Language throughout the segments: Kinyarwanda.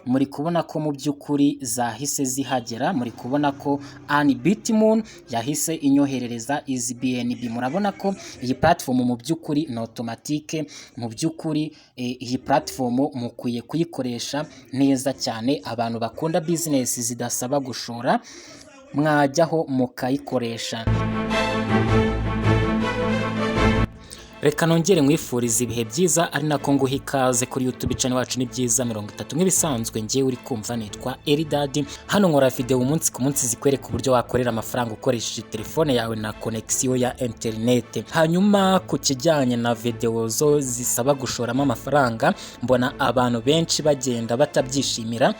Muri kubona ko mu by'ukuri zahise zihagera. Muri kubona ko Earn Bitmoon yahise inyoherereza izi BNB. Murabona ko iyi platform mu by'ukuri ni automatique. Mu by'ukuri iyi platform mukwiye kuyikoresha neza cyane. Abantu bakunda business zidasaba gushora, mwajyaho mukayikoresha. Reka nongere nkwifuriza ibihe byiza, ari nako nguha ikaze kuri YouTube channel wacu. Ni byiza 30 nk'ibisanzwe. Ngewe uri kumva nitwa Eridadi. Hano nkora video umunsi ku munsi zikwereka uburyo wakorera amafaranga ukoresheje telefone yawe na connexion ya internet. Hanyuma ku kijyanye na video zo zisaba gushoramo amafaranga, mbona abantu benshi bagenda batabyishimira,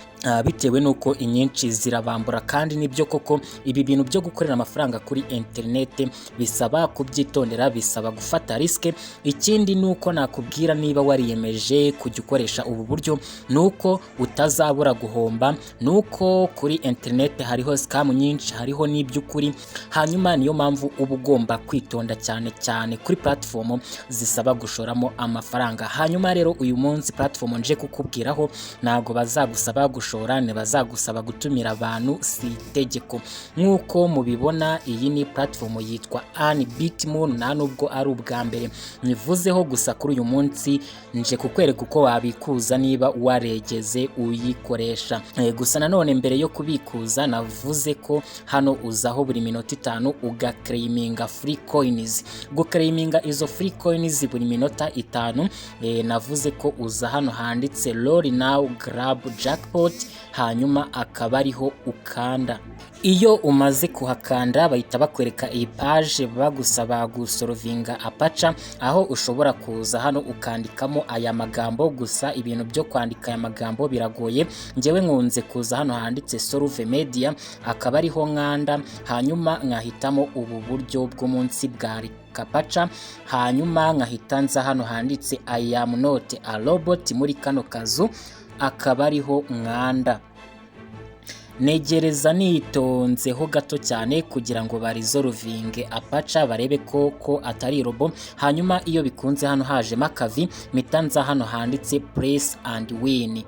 bitewe n'uko inyinshi zirabambura. Kandi nibyo koko, ibi bintu byo gukorera amafaranga kuri internet bisaba kubyitondera, bisaba gufata risk. Ikindi ni uko nakubwira, niba wariyemeje kujya ukoresha ubu buryo, ni uko utazabura guhomba, ni uko kuri internet hariho scam nyinshi, hariho n'iby'ukuri. Hanyuma niyo mpamvu uba ugomba kwitonda cyane cyane kuri platform zisaba gushoramo amafaranga. Hanyuma rero uyu munsi platform nje kukubwiraho ntabwo bazagusaba gushora, ntibazagusaba gutumira abantu, si itegeko. Nk'uko mubibona, iyi ni platform yitwa Earn Bitmoon. Nta nubwo ari ubwa mbere nyivuzeho, gusa kuri uyu munsi nje kukwereka uko wabikuza niba waregeze uyikoresha. Gusa nanone mbere yo kubikuza, navuze ko hano uzaho buri minota 5 ugaclaiminga free coins. Guclaiminga izo free coins buri minota 5, navuze ko uza hano handitse "Roll now, grab jackpot", hanyuma akaba ariho ukanda. Iyo umaze kuhakanda, bahita bakwereka iyi page bagusaba gusolvinga captcha, aho ushobora kuza hano ukandikamo aya magambo. Gusa ibintu byo kwandika aya magambo biragoye. Njyewe nkunze kuza hano handitse "solve media", akaba ariho nkanda, hanyuma nkahitamo ubu buryo bwo munsi bwa captcha, hanyuma nkahita nza hano handitse "I am not a robot" muri kano kazu, akaba ariho nkanda. Negereza nitonzeho gato cyane kugira ngo baresolvinge captcha, barebe ko atari robot. Hanyuma iyo bikunze, hano hajemo akavi, mpita nza hano handitse "Press and win",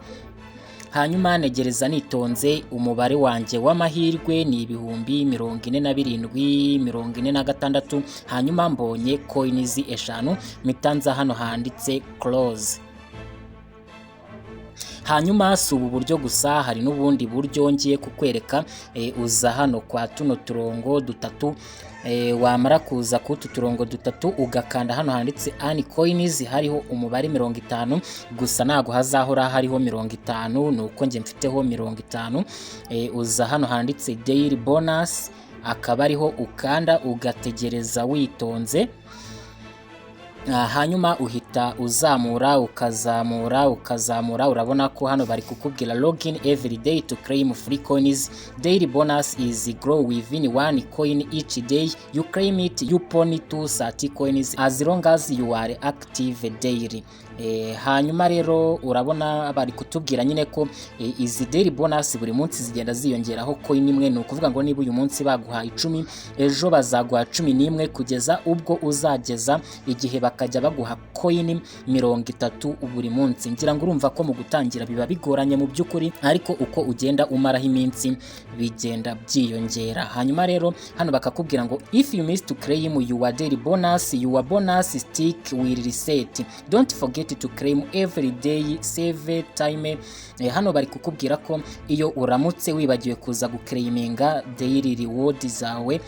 hanyuma negereza nitonze. Umubare wanjye w'amahirwe ni 47,046. Hanyuma mbonye coins 5, mpita nza hano handitse "Close". Hanyuma si ubu buryo gusa, hari n'ubundi buryo ngiye kukwereka. Uza hano kwa tuno turongo dutatu. Wamara kuza ku utu turongo dutatu, ugakanda hano handitse "Earn coins", hariho umubare 50. Gusa ntabwo hazahora hariho 50, ni uko njye mfiteho 50. Uza hano handitse "Daily bonus", akaba ariho ukanda, ugategereza witonze. Hanyuma uhita uzamura, ukazamura, ukazamura. Urabona ko hano bari kukubwira "Login every day to claim free coins. Daily bonus is grow within one coin each day you claim it. You pony to 30 coins as long as you are active daily." Hanyuma rero urabona bari kutubwira nyine ko izi daily bonus buri munsi zigenda ziyongeraho coin imwe. Ni ukuvuga ngo niba uyu munsi baguha 10, ejo bazaguha 11, kugeza ubwo uzageza igihe bakajya baguha coin 30 buri munsi. Ngira ngo urumva ko mu gutangira biba bigoranye mu by'ukuri, ariko uko ugenda umaraho iminsi bigenda byiyongera. Hanyuma rero hano bakakubwira ngo "If you miss to claim your daily bonus, your bonus streak will reset. Don't forget to claim every day, save time." Hano bari kukubwira ko iyo uramutse wibagiwe kuza guclaiminga daily reward zawe,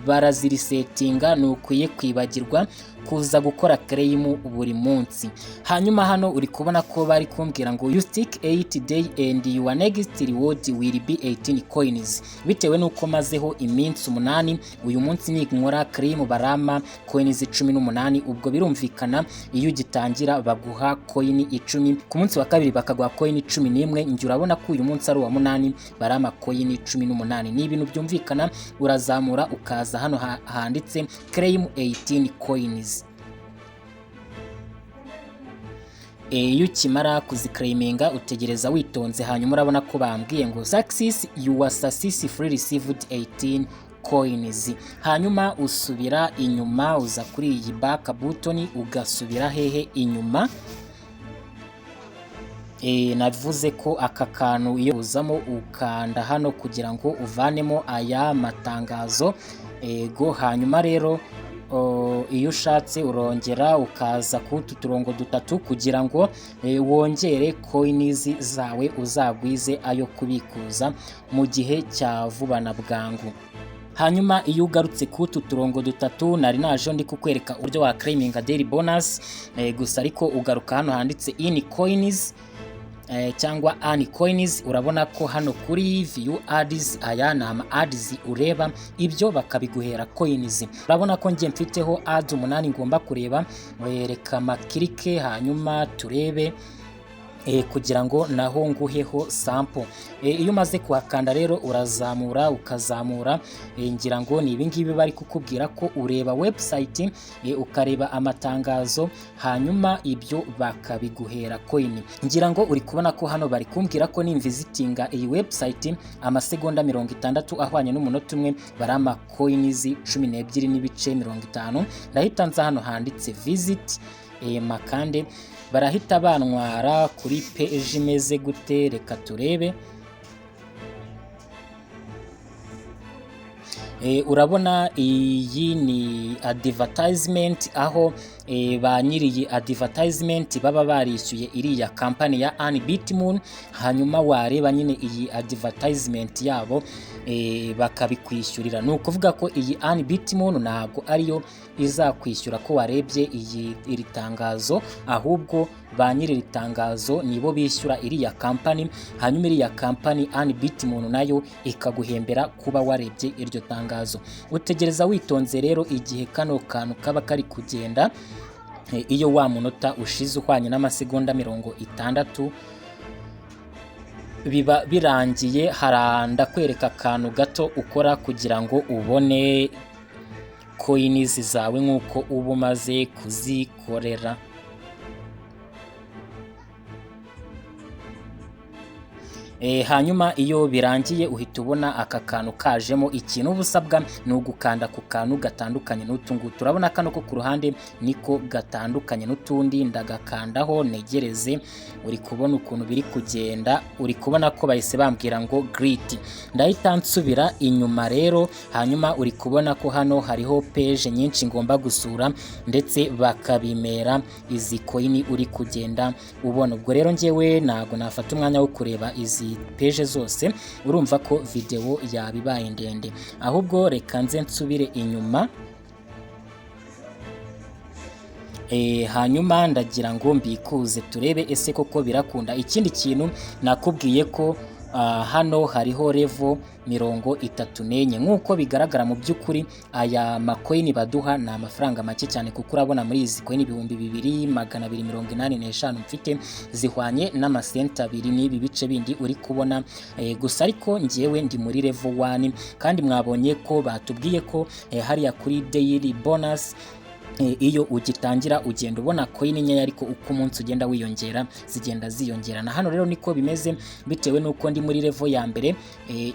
baraziresetinga, ntukwiye kwibagirwa kuza gukora claim buri munsi. Hanyuma hano uri kubona ko bari kumbwira ngo "You stick 8 day and your next reward will be 18 coins." Bitewe n'uko mazeho iminsi 8, uyu munsi ninkora claim barampa coins 18. Ubwo birumvikana, iyo ugitangira baguha coin 10, ku munsi wa kabiri bakaguha coin 11. Njye urabona ko uyu munsi ari uwa munani, barampa coin 18. Ni ibintu byumvikana. Urazamura, ukaza hano handitse "Claim 18 coins". Iyo ukimara kuziclaiminga, utegereza witonze. Hanyuma urabona ko bambwiye ngo "Success, you are successfully received 18 coins." Hanyuma usubira inyuma, uza kuri iyi back button, ugasubira hehe? Inyuma. Navuze ko aka kantu iyo uzamo ukanda hano kugira ngo uvanemo aya matangazo. Ego, hanyuma rero iyo ushatse urongera ukaza ku utu turongo dutatu kugira ngo wongere coins zawe, uzagwize ayo kubikuza mu gihe cya vuba na bwangu. Hanyuma iyo ugarutse k'utu turongo dutatu, nari naje ndi kukwereka uburyo wa claiminga daily bonus gusa, ariko ugaruka hano handitse in coins cyangwa earn coins. Urabona ko hano kuri view ads, aya ni ama ads ureba, ibyo bakabiguhera coins. Urabona ko njye mfiteho ads 8 ngomba kureba. Reka makirike hanyuma turebe kugira ngo naho nguheho sample. Iyo umaze kuhakanda rero urazamura, ukazamura. Ngira ngo ni ibingibi bari kukubwira ko ureba website, ukareba amatangazo, hanyuma ibyo bakabiguhera coin. Ngira ngo uri kubona ko hano bari kumbwira ko nimvisitinga iyi website amasegonda 60 ahwanye n'umunota umwe, barama coins 12.50. Ndahita nza hano handitse visit makande, barahita bantwara kuri page imeze gute? Reka turebe. Urabona iyi ni advertisement, aho ba nyiri iyi advertisement baba barishyuye iriya kampani ya Bitmoon, hanyuma wareba nyine iyi advertisement yabo bakabikwishyurira. Ni ukuvuga ko iyi Bitmoon ntabwo ariyo izakwishyura ko warebye iyi iri tangazo, ahubwo ba nyiri iri tangazo nibo bishyura iriya kampani, hanyuma iriya kampani Bitmoon nayo ikaguhembera kuba warebye iryo tangazo. Utegereza witonze rero igihe kano kantu kaba kari kugenda. Iyo wa munota ushize uhwanye n'amasegonda 60, biba birangiye. Haranda kwereka akantu gato ukora kugira ngo ubone coins zawe nk'uko uba umaze kuzikorera. Hanyuma iyo birangiye uhita ubona aka kantu kajemo. Ikintu uba usabwa ni ugukanda ku kantu gatandukanye n'utu ngutu. Urabona kano ko ku ruhande niko gatandukanye n'utundi, ndagakandaho negereze. Uri kubona ukuntu biri kugenda, uri kubona ko bahise bambwira ngo great. Ndahita nsubira inyuma rero, hanyuma uri kubona ko hano hariho page nyinshi ngomba gusura, ndetse bakabimera izi coin uri kugenda ubona. Ubwo rero njyewe ntago nafata umwanya wo kureba izi page zose, urumva ko video yaba ibaye ndende. Ahubwo reka nze nsubire inyuma. Hanyuma ndagira ngo mbikuze turebe ese koko birakunda. Ikindi kintu nakubwiye ko hano hariho level 34 nk'uko bigaragara. Mu by'ukuri aya ma coin baduha ni amafaranga make cyane, kuko urabona muri izi coin 2285 mfite zihwanye n'amasenti 2 n'ibi bice bindi uri kubona. Gusa ariko njyewe ndi muri level 1, kandi mwabonye ko batubwiye ko hariya kuri daily bonus iyo ugitangira ugenda ubona coin nkeya, ariko uko umunsi ugenda wiyongera zigenda ziyongera. Na hano rero niko bimeze, bitewe n'uko ndi muri level ya mbere.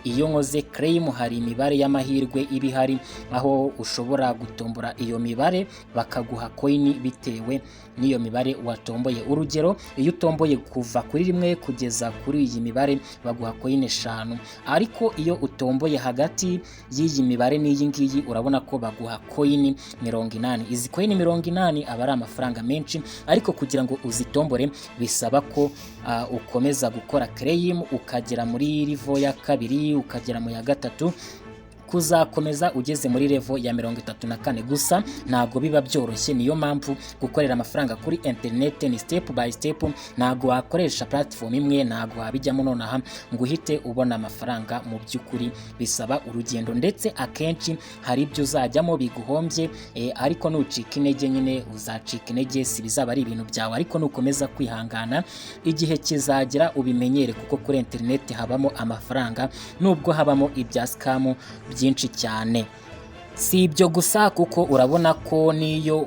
Iyo nkoze claim hari imibare y'amahirwe iba ihari, aho ushobora gutombora iyo mibare bakaguha coin bitewe n'iyo mibare watomboye. Urugero, iyo utomboye kuva kuri 1 kugeza kuri iyi mibare baguha coin 5, ariko iyo utomboye hagati y'iyi mibare n'iyi ngiyi urabona ko baguha coin 80. Izi coin 80 aba ari amafaranga menshi, ariko kugira ngo uzitombore bisaba ko ukomeza gukora claim ukagera muri level ya kabiri, ukagera mu ya gatatu, kuzakomeza ugeze muri level ya 34. Gusa ntabwo biba byoroshye, niyo mpamvu gukorera amafaranga kuri internet ni step by step. Ntabwo wakoresha platform imwe, ntabwo wabijyamo nonaha ngo uhite ubona amafaranga. Mu by'ukuri bisaba urugendo, ndetse akenshi hari ibyo uzajyamo biguhombye, ariko nucika intege nyine uzacika intege, si bizaba ari ibintu byawe. Ariko nukomeza kwihangana igihe kizagera ubimenyere, kuko kuri internet habamo amafaranga nubwo habamo ibya scam byinshi cyane. Si ibyo gusa, kuko urabona ko n'iyo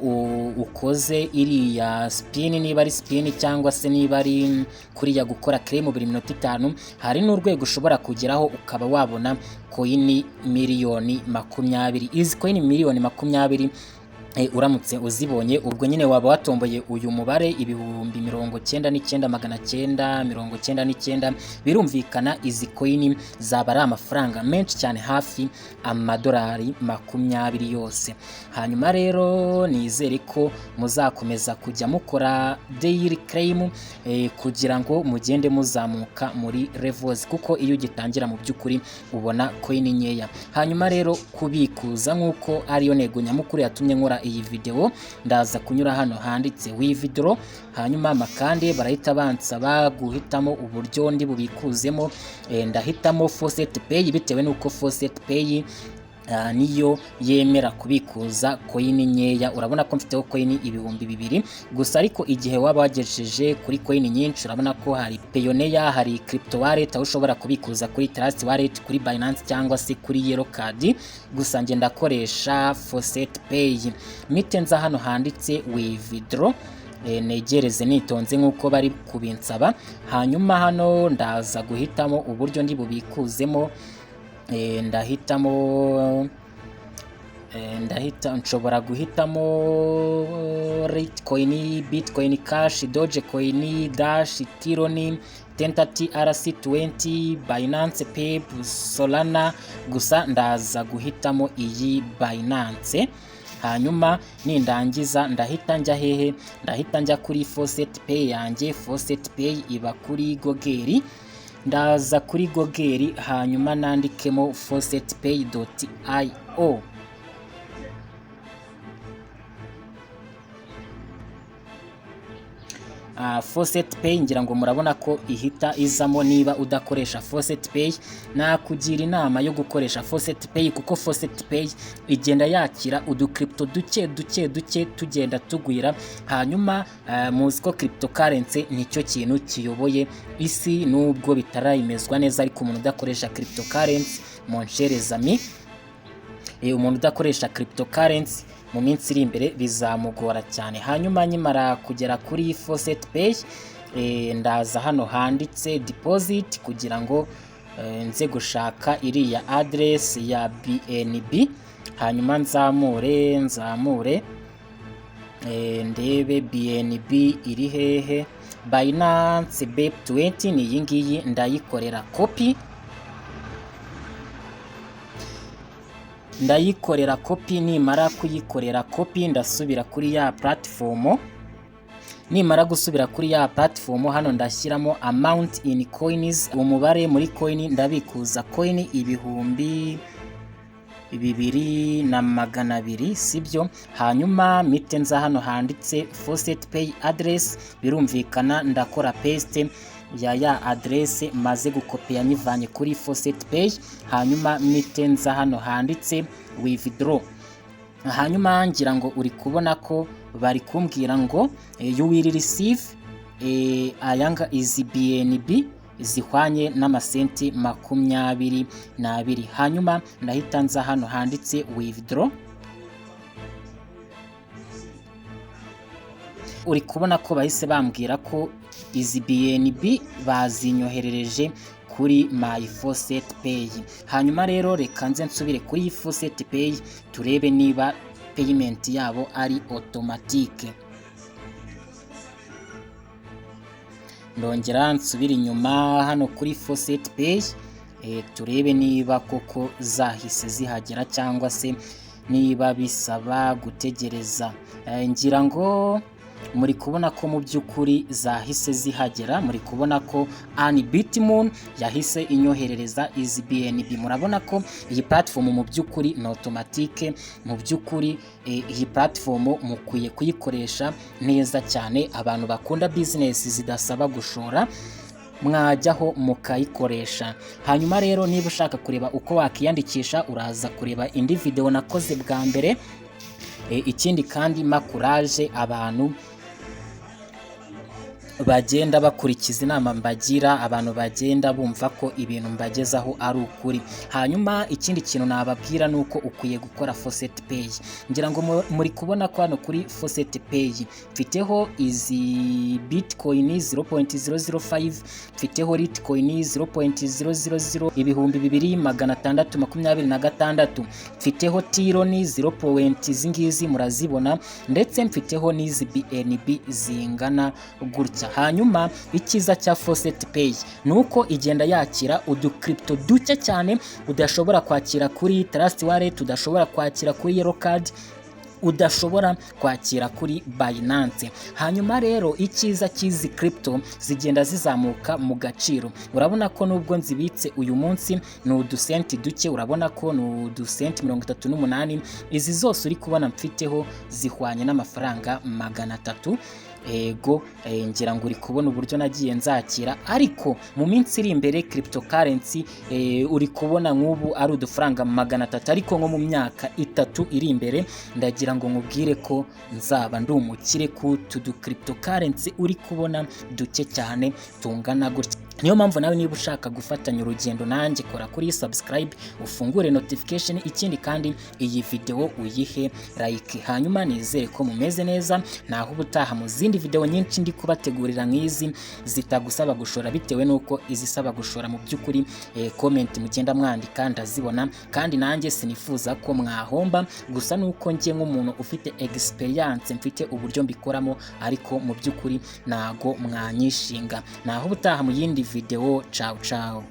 ukoze iriya spin, niba ari spin cyangwa se niba ari kuriya gukora claim buri minota 5, hari n'urwego ushobora kugeraho ukaba wabona coin 20,000,000. Izi coin 20,000,000 Uramutse uzibonye, ubwo nyine waba watomboye uyu mubare 99,999. Birumvikana izi coin zaba ari amafaranga menshi cyane, hafi amadolari 20 yose. Hanyuma rero nizere ko muzakomeza kujya mukora daily claim kugira ngo mugende muzamuka muri levels, kuko iyo ugitangira mu by'ukuri ubona coin nkeya. Hanyuma rero kubikuza, nk'uko ariyo ntego nyamukuru yatumye nkora iyi video, ndaza kunyura hano handitse withdraw, hanyuma makande barahita bansaba guhitamo uburyo ndi bubikuzemo. Ndahitamo Faucet Pay, bitewe n'uko Faucet Pay niyo yemera kubikuza coin nkeya. Urabona ko mfiteho coin 2000 gusa, ariko igihe waba wagejeje kuri coin nyinshi, urabona ko hari Payoneer, hari crypto wallet, aho ushobora kubikuza kuri Trust Wallet, kuri Binance cyangwa se kuri Yellow Card. Gusa njye ndakoresha Faucet Pay. Mpite nza hano handitse withdraw, negereze nitonze nk'uko bari kubinsaba. Hanyuma hano ndaza guhitamo uburyo ndi bubikuzemo. Ndahitamo ndahita nshobora guhitamo Litecoin, Bitcoin Cash, Dogecoin, Dash, Tron, Tether TRC20, Binance Pay, Solana. Gusa ndaza guhitamo iyi Binance. Hanyuma nindangiza ndahita njya hehe? Ndahita njya kuri Faucet Pay yanjye. Faucet Pay iba kuri Google. Ndaza kuri Google, hanyuma nandikemo faucetpay.io. Faucet Pay ngira ngo murabona ko ihita izamo. Niba udakoresha Faucet Pay, nakugira inama yo gukoresha Faucet Pay, kuko Faucet Pay igenda yakira uducrypto duke duke duke tugenda tugwira. Hanyuma muzi ko cryptocurrency nicyo kintu kiyoboye isi, nubwo bitarayimezwa neza, ariko umuntu udakoresha cryptocurrency, mon chers amis, umuntu udakoresha cryptocurrency mu minsi iri imbere bizamugora cyane. Hanyuma nkimara kugera kuri Faucet Pay, ndaza hano handitse deposit kugira ngo nze gushaka iriya address ya BNB. Hanyuma nzamure nzamure, ndebe BNB iri hehe. Binance BEP20 ni iyi ngiyi, ndayikorera copy. Ndayikorera copy. Nimara kuyikorera copy, ndasubira kuri ya platform. Nimara gusubira kuri ya platform, hano ndashyiramo amount in coins, umubare muri coin. Ndabikuza coin 2200, sibyo? Hanyuma mpite nza hano handitse Faucet Pay address. Birumvikana ndakora paste ya address maze gukopiya nyivanye kuri Faucet Pay. Hanyuma mpite nza hano handitse withdraw. Hanyuma ngira ngo uri kubona ko bari kumbwira ngo you will receive ayanga izi BNB zihwanye n'amasenti 22. Hanyuma ndahita nza hano handitse withdraw. Uri kubona ko bahise bambwira ko izi BNB bazinyoherereje kuri my Faucet Pay. Hanyuma rero reka nze nsubire kuri Faucet Pay, turebe niba payment yabo ari automatique. Ndongera nsubire inyuma hano kuri Faucet Pay, turebe niba koko zahise zihagera cyangwa se niba bisaba gutegereza. Ngira ngo muri kubona ko mu by'ukuri zahise zihagera. Muri kubona ko Ani Bitmoon yahise inyoherereza izi BNB. Murabona ko iyi platform mu by'ukuri ni automatique. Mu by'ukuri iyi platform mukwiye kuyikoresha neza cyane. Abantu bakunda business zidasaba gushora, mwajyaho mukayikoresha. Hanyuma rero niba ushaka kureba uko wakiyandikisha, uraza kureba indi video nakoze bwa mbere. Ikindi kandi makuraje abantu Bagenda bakurikiza inama mbagira, abantu bagenda bumva ko ibintu mbagezaho ari ukuri. Hanyuma ikindi kintu nababwira ni uko ukwiye gukora Faucet Pay. Ngira ngo muri kubona ko hano kuri Faucet Pay mfiteho izi Bitcoin 0.005, mfiteho Litecoin 0.000 2626, mfiteho Tron 0. Izi ngizi murazibona, ndetse mfiteho n'izi BNB zingana gutya. Hanyuma icyiza cya Faucet Pay ni uko igenda yakira uducrypto duke cyane udashobora kwakira kuri Trust Wallet, udashobora kwakira kuri Yellow Card, udashobora kwakira kuri Binance. Hanyuma rero icyiza cy'izi crypto, zigenda zizamuka mu gaciro. Urabona ko nubwo nzibitse uyu munsi ni udusenti duke, urabona ko ni udusenti 38. Izi zose uri kubona mfiteho zihwanye n'amafaranga 300. Ego, ngira ngo uri kubona uburyo nagiye nzakira, ariko mu minsi iri imbere cryptocurrency, uri kubona nk'ubu ari udufaranga 300, ariko nko mu myaka 3 iri imbere ndagira ngo nkubwire ko nzaba ndi umukire ku utu du cryptocurrency uri kubona duke cyane tungana gutya. Niyo mpamvu nawe niba ushaka gufatanya urugendo nanjye, kora kuri subscribe, ufungure notification, ikindi kandi iyi video uyihe like. Hanyuma nizere ko mumeze neza, naho ubutaha mu zindi video nyinshi ndi kubategurira nk'izi zitagusaba gushora, bitewe n'uko izisaba gushora mu by'ukuri, comment mugenda mwandika ndazibona, kandi nanjye sinifuza ko mwahomba. Gusa nuko njye nk'umuntu ufite experience mfite uburyo mbikoramo, ariko mu by'ukuri ntago mwanyishinga. Naho ubutaha mu yindi video. Ciao ciao.